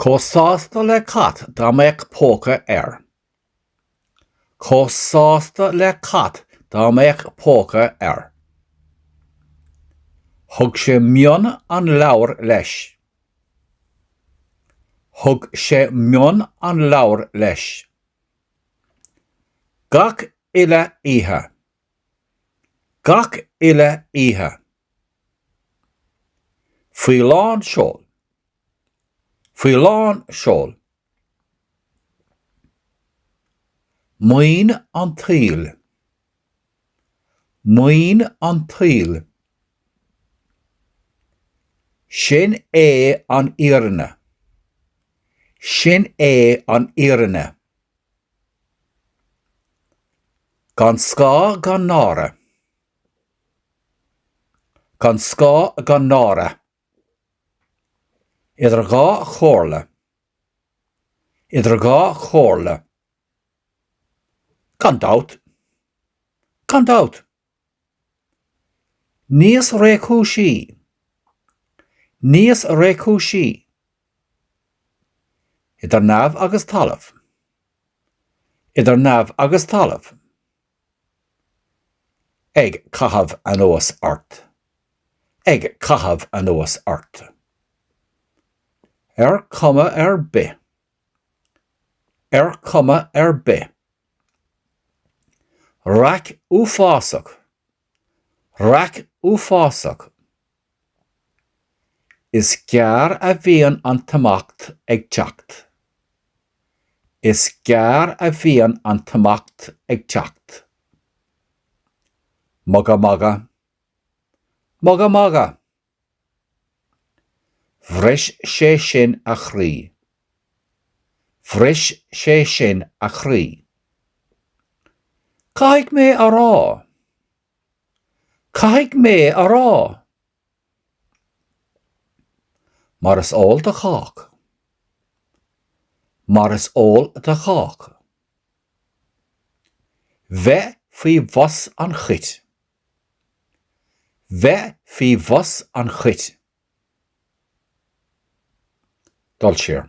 Chomh sásta le cat dá mbeadh póca air. Chomh sásta le cat dá mbeadh póca air. Thug sé mionn an leabhair leis. Thug sé mionn an leabhair leis. Gach uile oíche. Gach uile oíche. Faoi lán seoil. Faoi lán seoil. Maoin an tsaoil. Maoin an tsaoil. Sin é an fhírinne. Sin é an fhírinne. Gan scáth gan náire. Gan scáth gan náire. Idir dhá chomhairle. Idir dhá chomhairle. Gan dabht. Gan dabht. Níos réchúisí. Níos réchúisí. Idir neamh agus talamh. Idir neamh agus talamh. Ag caitheamh anuas ort. Ag caitheamh anuas ort. Ar chuma ar bith. Ar chuma ar bith. Raic uafásach. Raic uafásach. Is gearr a bhíonn an t-imeacht ag teacht. Is gearr a bhíonn an t-imeacht ag teacht. Muga maga. Muga maga! Bhris sé sin a chroí. Bhris sé sin a chroí. Caithfidh mé a rá. Caithfidh mé a rá. Mar is eol do chách. Mar is eol do chách. Bheith faoi bhos an chait. Bheith faoi bhos an chait. Dul siar.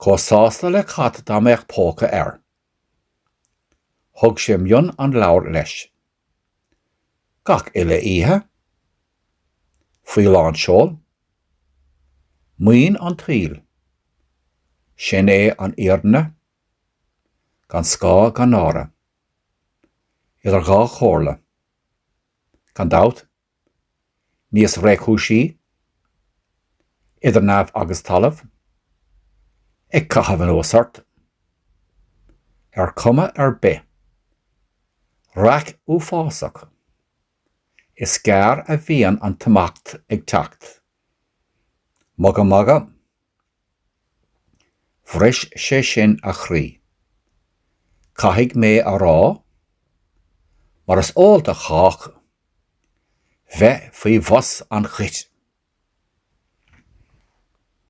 Chomh sásta le cat dá mbeadh póca air. Thug sé mionn an leabhair leis. Gach uile oíche. Faoi lán seoil. Maoin an tsaoil. Sin é an fhírinne. Gan scáth gan náire. Idir dhá chomhairle. Gan dabht. Níos réchúisí. Idir neamh agus talamh. Ag caitheamh anuas ort. Ar chuma ar bith. Raic uafásach. Is gearr a bhíonn an t-imeacht ag teacht. Muga maga. Bhris sé sin a chroí. Caithfidh mé a rá, mar is eol do chách, bheith faoi bhos an chait.